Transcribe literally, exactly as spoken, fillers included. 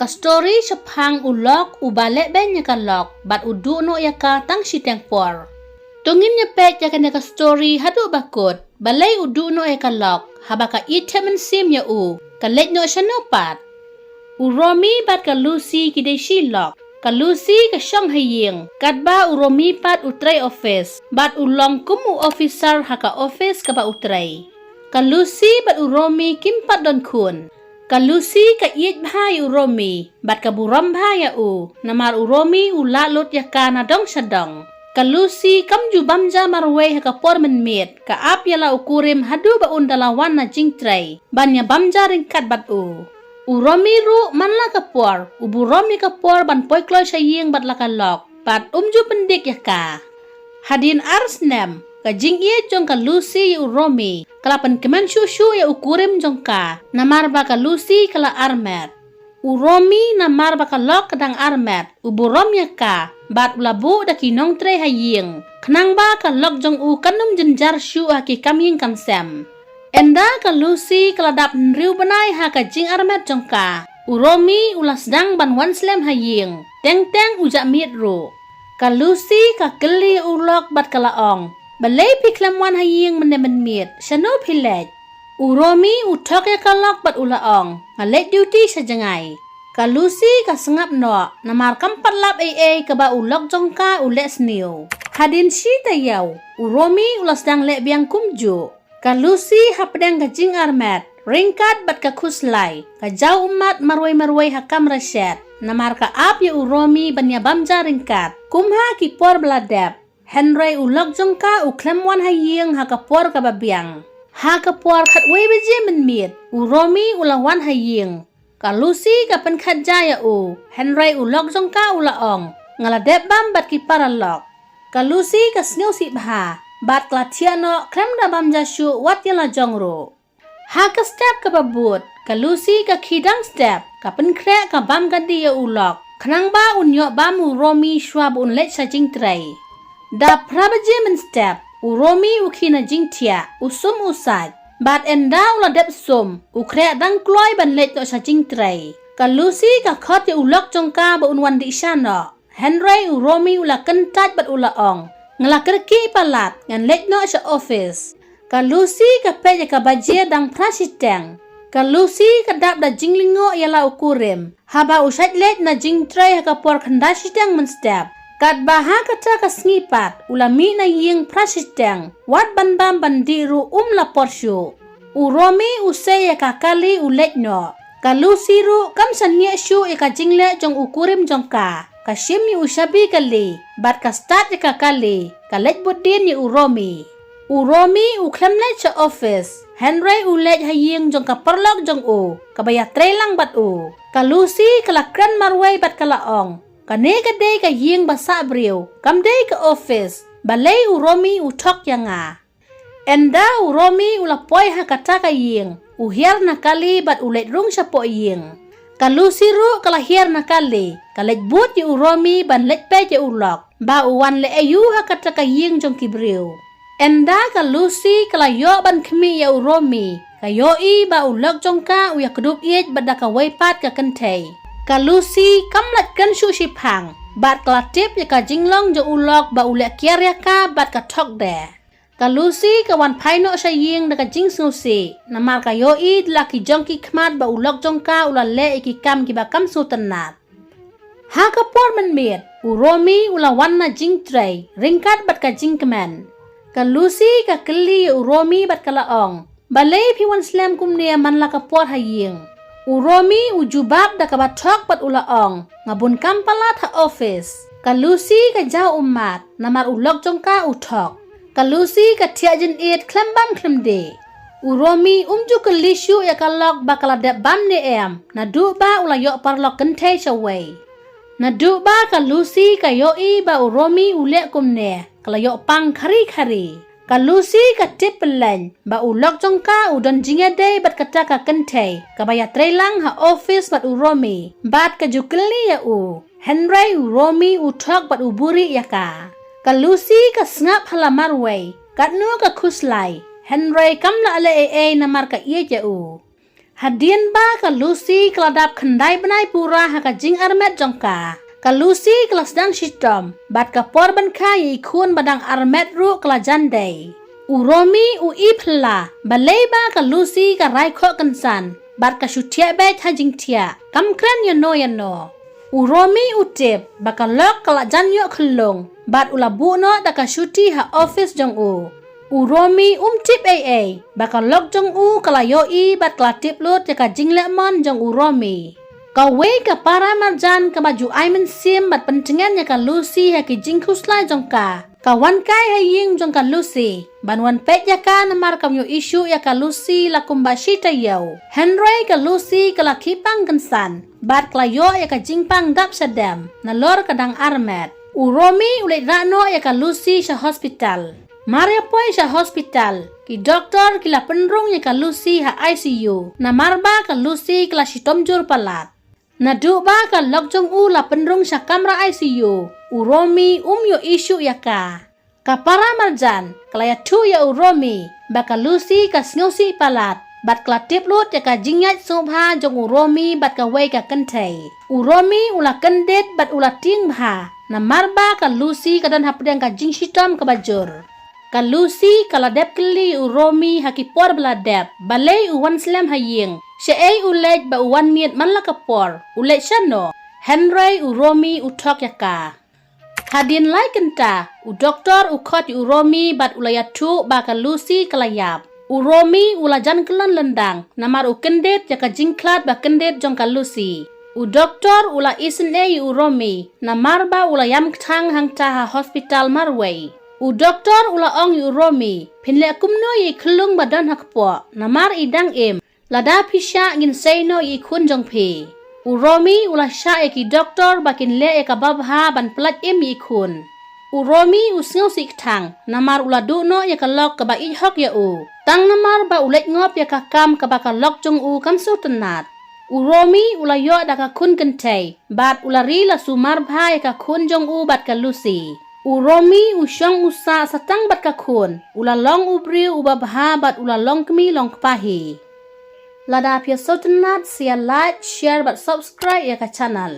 Story shaphang u lok uba lehbeiñ ïa ka lok bad u duh noh ïa ka tang shiteng por. To ngin ïa peit ïa kane ka story haduh ba kut. Balei u duh noh ïa ka lok, haba ka ïeit thep mynsiem ïa u, ka leit noh shano pat? U Romi bad ka Lucy ki dei shi lok. Ka Lucy ka shong ha ïing, katba u Romi pat u trei office, bad u long kum u officer ha ka office kaba u trei. Ka Lucy bad u Romi kim pat don khun. Ka Lucy ka ïeit bha ïa u Romi, bad ka burom bha ïa u, namar u Romi u lah lut ïa ka na dong sha dong. Ka Lucy kam ju bam ja marwei ha ka por mynmiet, ka ap ïa la u kurim haduh ba un da la wan na jingtrei, ban ïa bam ja ryngkat bad u. U Romi ruh man la ka por, u burom ïa ka por ban poi kloi sha ïing bad la ka lok, bad um ju pyndik ïa ka. Hadien ar snem, ka jingïeit jong ka Lucy ïa u Romi, ka la pynkmen shuh shuh ïa u kurim jong ka, namar ba ka Lucy ka la armet. U Romi namar ba ka lok ka dang armet, u burom ïa ka, bad u la buh da ki nongtrei ha ïing, khnang ba ka lok jong u kan ym jynjar shuh ha ki kam ïing kam sem. Ynda ka Lucy ka la dap hynriew bnai ha ka jingarmet jong ka, u Romi u la sdang ban wan slem ha ïing, teng teng u jah miet ruh. Ka Lucy ka kylli u lok bad ka la ong, "Balei phi khlem wan ha ïing mynne mynmiet, shano phi leit?" U Romi u thok ïa ka lok bad u la ong, "Nga leit duty sha jngai." Ka Lucy ka sngap noh, namar kam pat lap ei ei kaba u lok jong ka u leh sniew. Hadien shi taïew, u Romi u la sdang leh biang kumjuh. Ka Lucy hapdeng ka jingarmet, ryngkat bad ka khuslai, ka jaw ummat marwei marwei ha kamra shet, namar ka ap ïa u Romi ban ïa bam ja ryngkat, kum ha ki por ba la dep. Hynrei u lok jong ka u khlem wan ha ïing ha ka por kaba biang. Ha ka por khatwei baje mynmiet, u Romi u la wan ha ïing. Ka Lucy ka pynkhat ja ïa u, hynrei u lok jong ka u la ong, "Nga la dep bam bad ki paralok." Ka Lucy ka sngewsih bha, bad ka la thiah noh khlem da bam ja shuh wat ïa la jong ruh. Ha ka step kaba bud, ka Lucy ka khie dang step, ka pynkhreh ka bam ka dih ïa u lok, khnang ba un ïoh bam u Romi shuwa ba un leit sha jingtrei. Da phra baje mynstep, u Romi u khie na jingthiah, u sum u sait. Bad ynda u la dep sum, u khreh dang kloi ban leit noh sha jingtrei. Ka Lucy ka khot ïa u lok jong ka ba un wan dih sha noh. Hynrei u Romi u la kyntait bad u la ong, "Nga la kyrkieh palat, ngan leit noh sha office." Ka Lucy ka peit ïa ka baje dang phra shiteng. Ka Lucy ka dap da jinglyngngoh ïa la u kurim, haba u shait leit na jingtrei ha ka por khyndai shiteng mynstep. Katba ha kata ka sngi pat, u la mih na ïing phra shiteng, wat ban bam ban dih ruh um la por shuh. U Romi u sei ïa ka kali u leit noh. Ka Lucy ruh kam shaniah shuh ïa ka jingleh jong u kurim jong ka. Ka shim ïa u shabi kali, bad ka start ïa ka kali, ka leit bud dien ïa u Romi. U Romi u khlem leit sha office, hynrei u leit ha ïing jong ka paralok jong u, kaba ïatrei lang bad u. Ka Lucy ka la kren marwei bad ka la ong, "Kane ka dei ka ïing ba sah briew, kam dei ka office, balei u Romi u thok ïa nga?" Ynda u Romi u la poi ha kata ka ïing, u hiar na kali bad u leit rung shapoh ïing. Ka Lucy ruh ka la hiar na kali, ka leit bud ïa u Romi ban leit peit ïa u lok, ba u wan leh aïu ha kata ka ïing jong ki briew. Ynda ka Lucy ka la ïoh ban khmih ïa u Romi, ka ïohi ba u lok jong ka u ïakdup ïeit bad da kawei pat ka kynthei. Ka Lucy kam lait kren shuh shiphang, bad ka la tip ïa ka jinglong jong u lok ba u leh kiar ïa ka bad ka thok de. Ka Lucy ka wan phai noh sha ïing da ka jingsngewsih, namar ka ïohi da la ki jong ki khmat ba u lok jong ka u la leh ïa ki kam kiba kam sngewtynnat. Ha ka por mynmiet, u Romi u la wan na jingtrei, ryngkat bad ka jingkmen. Ka Lucy ka kylli ïa u Romi bad ka la ong, "Balei phi wan slem kumne man la ka por ha ïing?" U Romi u jubab da kaba thok bad u la ong, "Nga bun kam palat ha office." Ka Lucy ka jaw ummat, namar u lok jong ka u thok. Ka Lucy ka thiah jynit khlem bam khlem dih. U Romi um ju kylli shuh ïa ka lok ba ka la dep bam ne em, naduh ba u la ïoh paralok kynthei shawei. Naduh ba ka Lucy ka ïohi ba u Romi u leh kumne, ka la ïoh pang khari khari. Ka Lucy ka tip pyllein ba u lok jong ka u don jingïadei bad kata ka kynthei kaba ïatrei lang ha office bad u Romi, bad ka ju kylli ïa u. Hynrei u Romi u thok bad u buhrieh ïa ka. Ka Lucy ka sngap ha la marwei, katno ka khuslai, hynrei kam lah leh ei ei namar ka ïeit ïa u. Hadien ba ka Lucy ka la dap khyndai bnai pura ha ka jingarmet jong ka, ka Lucy ka la sdang shitom bad ka por ban kha ïa i khun ba dang armet ruh ka la jan dei. U Romi u i phylla balei ba ka Lucy ka rai khoh kynsan bad ka shu thiah beit ha jingthiah, kam kren ïano ïano. U Romi u tip ba ka lok ka la jan ïoh khyllung bad u la buh noh da ka shuti ha office jong u. U Romi um tip ei ei ba ka lok jong u ka la ïohi bad ka la tip lut ïa ka jinglehmon jong u Romi. Kawei ka para marjan kaba ju ai mynsiem bad pyntngen ïa ka Lucy ha ki jingkhuslai jong ka, ka wan kai ha ïing jong ka Lucy ban wan peit ïa ka namar kam ïohi shuh ïa ka Lucy la kumba shi taïew. Hynrei ka Lucy ka la khie pang kynsan bad ka la ïoh ïa ka jingpang dap shadem nalor ka dang armet. U Romi u leit rah noh ïa ka Lucy sha hospital. Mar ïa poi sha hospital, ki doktor ki la pynrung ïa ka Lucy ha I C U namar ba ka Lucy ka la shitom jur palat. Naduh ba ka lok jong u la pynrung sha kamra I C U, u Romi um ïohi shuh ïa ka. Ka para marjan ka la ïathuh ïa u Romi ba ka Lucy ka sngewsih palat bad ka la tip lut ïa ka jingïaid sngewbha jong u Romi bad kawei ka kynthei. U Romi u la kyndit bad u la tieng bha namar ba ka Lucy ka don hapdeng ka jingshitom kaba jur. Ka Lucy ka la dep kylli ïa u Romi ha ki por ba la dep balei u wan slem ha ïing, shaei u leit ba u wan miet man la ka por, u leit shano. Hynrei u Romi u thok ïa ka. Hadien lai kynta, u doktor u khot ïa u Romi bad u la ïathuh ba ka Lucy ka la ïap. U Romi u la jan kyllon lyndang namar u kyndit ïa ka jingkhlad ba kyndit jong ka Lucy. U doktor u la isynei ïa u Romi namar ba u la ïam kthang hangta ha hospital marwei. U doktor u la ong ïa u Romi, phin leh kumno ïa i khyllung ba don ha kpoh namar i dang im. Lada phi shah ngin sei noh ïa i khun jong phi. U Romi u la shah ïa ki doktor ba kin leh ïa kaba bha ban pyllait im ïa i khun. U Romi u sngewsih kthang namar u la duh noh ïa ka lok kaba ïeit hok ïa u. Tang namar ba u leit ngop ïa ka kam kaba ka lok jong u kam sngewtynnat. U Romi u la ïoh da ka khun kynthei bad u la ri la sumar bha ïa ka khun jong u bad ka Lucy. U Romi u shong u sah sa tang bad ka khun, u la long u briew uba bha bad u la long kmie long kpa hi. Lada phi ïa sngewtynnat sa ïa like, share bad subscribe ïa ka channel.